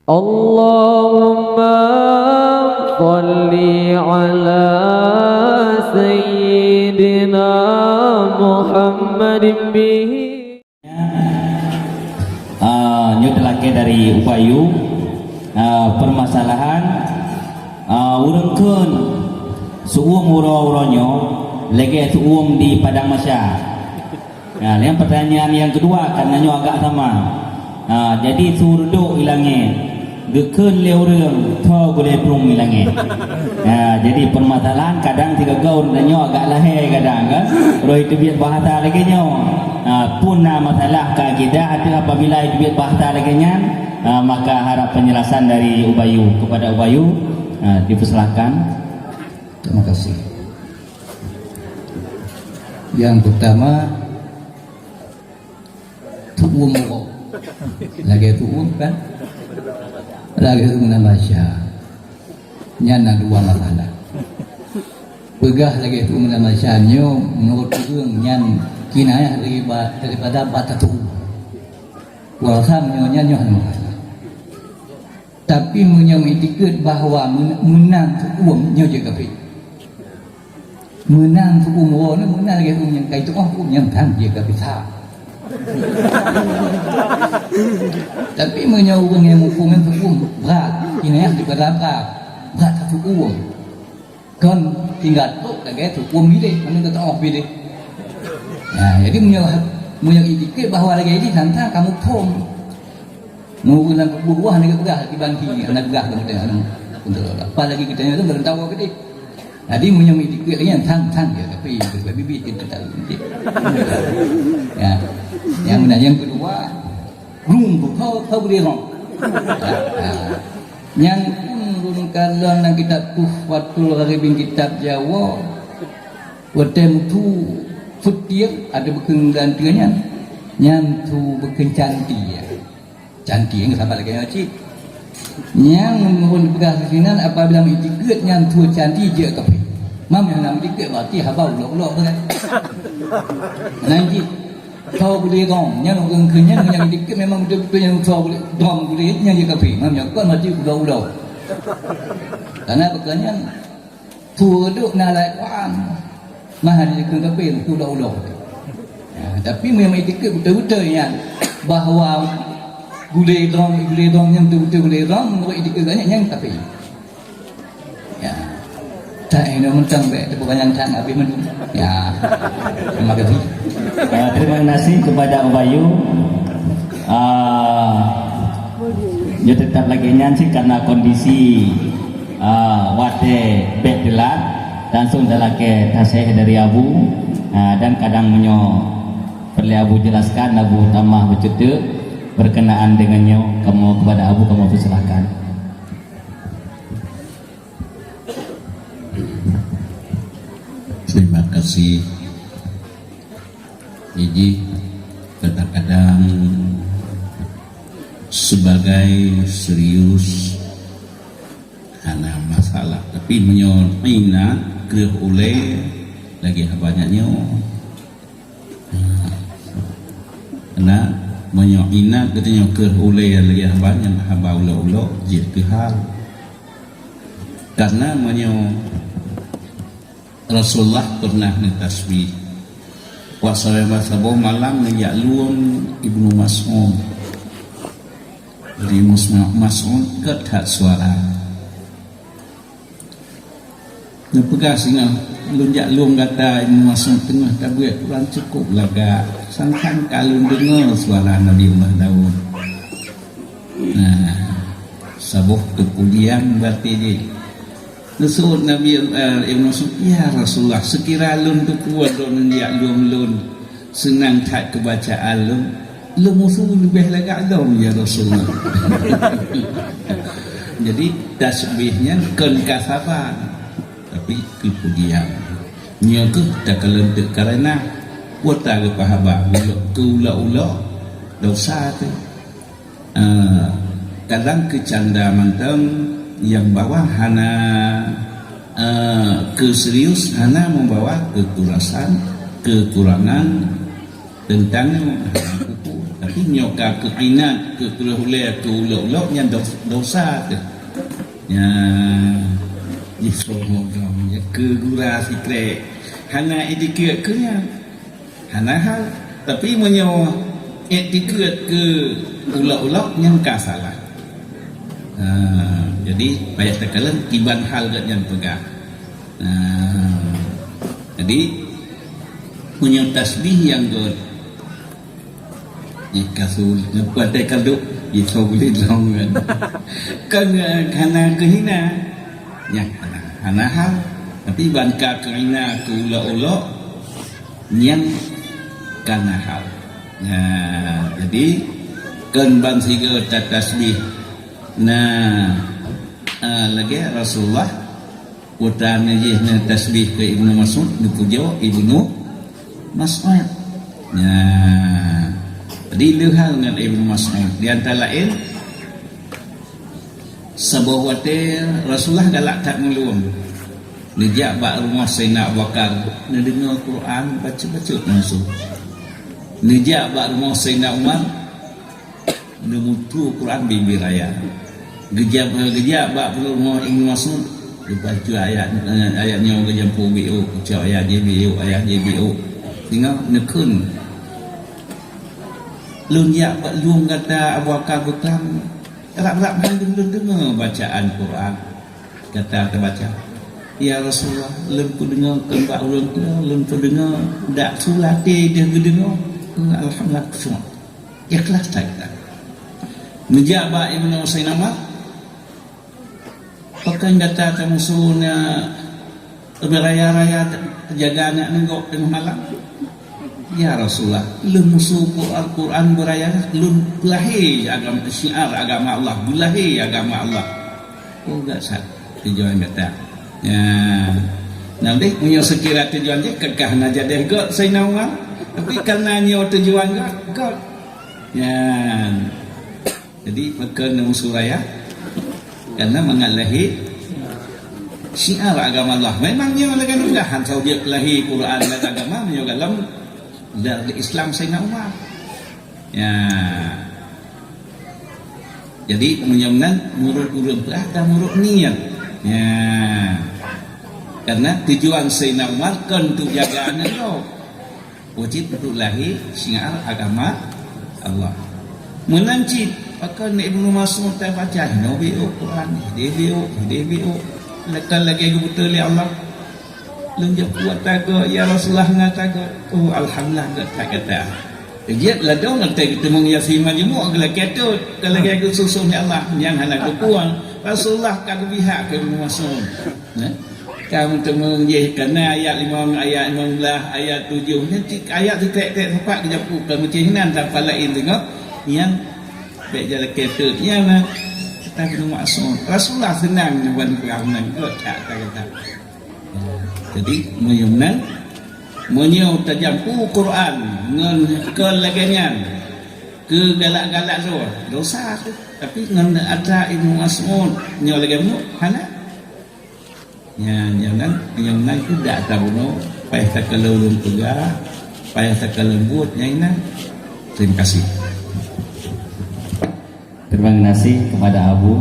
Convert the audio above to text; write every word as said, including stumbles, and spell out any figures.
Allahumma shalli ala sayyidina Muhammadin bihi. Ah, nyoe teulakée dari Ubayu. Ah, permasalahan, ah, ureuëng kheun seuuem uroe-uroe nyoe lagée seuuem di padang mahsyar. Nah, yang pertanyaan yang kedua, karena nyoe agak sama. Ha, jadi su reudok ilangée, geukheun lé ureuëng tho gulée plueng ilangée. Ha, jadi permasalahan kadang sigoe-goe ureuëng tanyoe agak lahé kadang kan. Roh teubiet bahasa lagée nyoe. Ha, pun na masalah keu akidah atau apabila teubiet bahasa lagée nyan, ha, maka harap penjelasan dari Ubayu kepada Ubayu. Ha, dipersilakan. Terima kasih. Yang pertama, seuuem uroe. Lagée seuuem kan? Lagée seuuem lam mahsyar. Nyan na dua masalah. Peugah lagée seuuem lam mahsyar nyoe meunurot ureuëng nyan kinayah dariba-, daripada bak taseuuem. Kurasa meunyoe nyan nyoe hana masalah. Tapi meunyoe meuitikeuet bahwa men-, meunan seuuem nyoe jeuet kafé. Meunan seuuem uroe nyoe meunan lagée seuuem nyang ka jitu'oh, seuuem nyan tan jeuet kafé sa. Tapi meunyoe ureuëng nyang muphom nyan seuuem brat, kinayah daripada brat, brat seuuem. Kon tinggai trok lagée seuuem biléh, mana teu'oh biléh. Nah, jadi meunyoe, meunyoe itikeuet bahwa lagée jih, tantang kamoe phom. Nunggu lam kubu buah hana geupeugah, dibanti hana peugah lam tengah. Apalagi geutanyoe tu belum tahu apa dia. Jadi meunyoe itikeuet lagée nyan, tantang ya, tapi bibit kita tahu. Ya. Yang mana yang kedua, Rung tu, kau, kau boleh rong. Nyang pun run kalon lam kitab Tuhfatul Gharibin, kitab Jawa. Watée mutu futiek ada beukeun ganti nyan. Nyan tu beukeun canti ya. Canti yang sahabat lagi nyoe cit. Nyang run peugah sinan apabila meuitikeuet nyan tu canti jeuet kafé. Mam nyang na meuitikeuet berarti haba ulok-ulok tu kan. Nan cit. Tho gulé drom, nyan ureuëng kheun nyan nyang dikeue memang beutôi-beutôi nyang tho gulé drom gulé nyan jeuet kafé, ngon nyan kon mati udoe-udoe. Karena bukan nyan, su reudok na lam Quran. Mah dikeue kafé udoe-udoe. Ya, tapi memang dikeue beutôi-beutôi nyan bahwa gulé drom, gulé drom nyan beutôi-beutôi gulé drom, menurut dikeue nyan, nyan kafé. Ya. Tak eno mentang bek tepuk tangan tak habis menu. Ya. Terima kasih. Ah, terima kasih kepada Ubayu. Ah, ya tetap lagi nyan sih karena kondisi, ah, watée bek telat, langsung dah lakée taseh dari Abu, ah, dan kadang menyo perlu Abu jelaskan, Abu tamah bercerita berkenaan dengan nyo, kamu kepada Abu kamu persilakan. Terima kasih. Jadi kadang-kadang sebagai serius hana masalah, tapi meunyoe ingat kreueh ulée lagi haba nyoe. Karena meunyoe ingat geutanyoe kreueh ulée lagée haba nyan haba ulok-ulok jeuet keu hal. Karena meunyoe Rasulullah pernah neutasbih, wak saboh malam neujak lom Ibnu Mas'ud. Jadi Ibnu Mas'ud gét that suara. Neupeugah singoh, "Lôn jak lom gata Ibnu Mas'ud teungoh tabeuet Quran cukôp lagak, sang-sang ka lôn deungoe suara Nabi Allah Daud." Nah, saboh keupujian berarti jih. Neuseuôt Nabi, eh, Ibnu Mas'ud, "Ya Rasulullah, seukira lôn teupeue droeneuh jak lom lôn, seunang that keubacaan lôn, lôn musu leubeh lagak lom, ya Rasulullah." Jadi, tasbih nyan kon kasaban, tapi keupujian. Nyoe kheueh takalon teuk kareuna, peue ta geupeuhaba, ulok keu ulok-ulok, dosa teuh. Eh, kadang keu canda mantong nyang bahwa hana, eh, keu serius, hana membawa kekerasan, kekurangan tentang hana kupu. Tapi nyoe ka keu inat, keu kreueh ulée, keu ulok-ulok nyan dos-, dosa teuh. Nyan jih soe mudom, nyan keu gura sikrek. Hana itikeuet keu nyan. Hana hal. Tapi meunyoe itikeuet keu ulok-ulok nyan ka salah. Ha, jadi payah takalon kiban hal geuh nyan peugah. Ha, jadi meunyoe tasbih nyang geuh Jikasul leupah teuh kalduk, jitho bulet lom kan. Kan, eh, hana keuhina. Nyan hana, hana hal. Tapi ban ka keuhina keu ulok-ulok, nyan kana hal. Nah, jadi kon ban sigoe tatasbih. Nah, eh, lagée Rasulullah Kutan jih na tasbih keu Ibnu Mas'ud, neupujoe Ibnu Mas'ud. Nya. Jadi leuhal ngon Ibnu Mas'ud. Di antara laén, saboh watée Rasulullah galak that meulueng. Neujak bak rumoh Saidina Abu Bakar, neudeungoe Quran bacut-bacut langsung. Neujak bak rumoh Saidina Umar, Neumutu Quran bibi raya. Geujak, geujak bak peurumoh Ibnu Mas'ud, geubaca ayat, ayat nyoe geujampu biôk, ucap ayat jih biôk, ayat jih biôk. Singoh neukheun. Lôn jak bak lôn gata Abu Bakar Bukam, rab-rab han lôn deungoe bacaan Quran. Gata teubaca, "Ya Rasulullah, lôn peudeungoe kon bak ureuëng tuha, lôn peudeungoe dak sulaté deuh geudeungoe." Alhamdulillah, khusyuk. Ikhlas that gata. Neujak bak Ibnu Saidina Umar, "Pakon gata tamusu na beuraya-raya jaga aneuk neugok teungoh malam?" "Ya Rasulullah, lôn musu Al-Quran beuraya, lôn peulahé agama, syiar agama Allah, beulahé agama Allah." Oh, gak sat tujuan gata. Ya. Nah, deh, meunyoe seukira tujuan jih, keu kah na jadeh göt Saidina Umar. Tapi karena nyoe tujuan göt, göt. Ya. Jadi, maka na musu raya. Karena mangat lahé syiar agama Allah. Memang nyoe lagée nyan, han saboh jeuet lahé Quran dan agama, meunyoe dalam, dalam Islam Saidina Umar. Ya. Jadi, meunyoe meunan, meunurot ureuëng peugah dan meunurot niat. Ya. Karena tujuan Saidina Umar kon untuk jaga aneuk droe. Wajib untuk lahé syiar agama Allah. Meunan cit, pakon Ibnu Mas'ud tabaca, "Hinoe biôk Quran, hideh biôk, hideh biôk." Lagée, lagée geubeutôi lé Allah. Lôn jak kuat tagot, ya Rasulullah, ngon tagot. Oh, alhamdulillah, göt that gata. Jeuet ladôm ngon teurimong Yasin majmuk geulakée tôt, ka lagée geususun lé Allah, nyang hana geupuang. Rasulullah ka geubihak keu Ibnu Mas'ud. Nah, ka meuteumong jih kana ayat limong, ayat limong belas, ayat tujoh. Nyan cit ayat sikrek-krek sapat geujapu ka meucih nan dan pala in teungoh. Nyang bék jalakée tôt. Nyang na, kata Ibnu Mas'ud. Rasulullah seunang nyoe ban peugah meunan, göt that kata-kata. Jadi, meunyoe meunan, meunyoe tajampu Quran ngon keu lagée nyan, keu galak-galak droe, dosa tu. Tapi ngon atra Ibnu Mas'ud, nyoe lagée nyoe, hana. Nyan, nyan nan, nyan nan tu dak tabunoe, payah takalon ulôn peugah, payah takalon buet nyan inan. Terima kasih. Terima kasih kepada Abu.